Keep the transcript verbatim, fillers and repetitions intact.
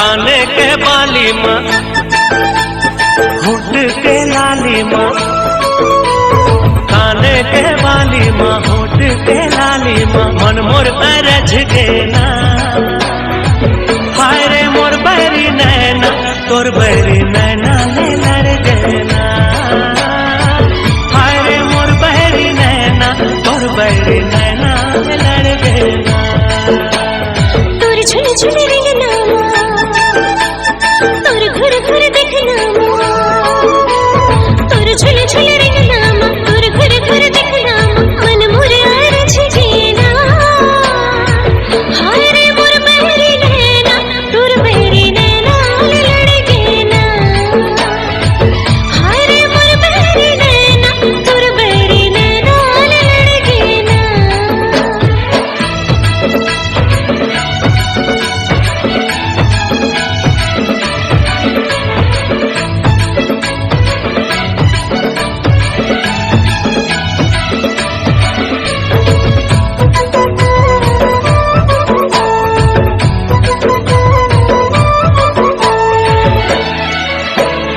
काने के बाली मा, होठ के लाली मा, काने के बाली मा, होठ के लाली मा, मन मोर अरझ गे ना। हाय रे मोर बैरी नैना, तोर बैरी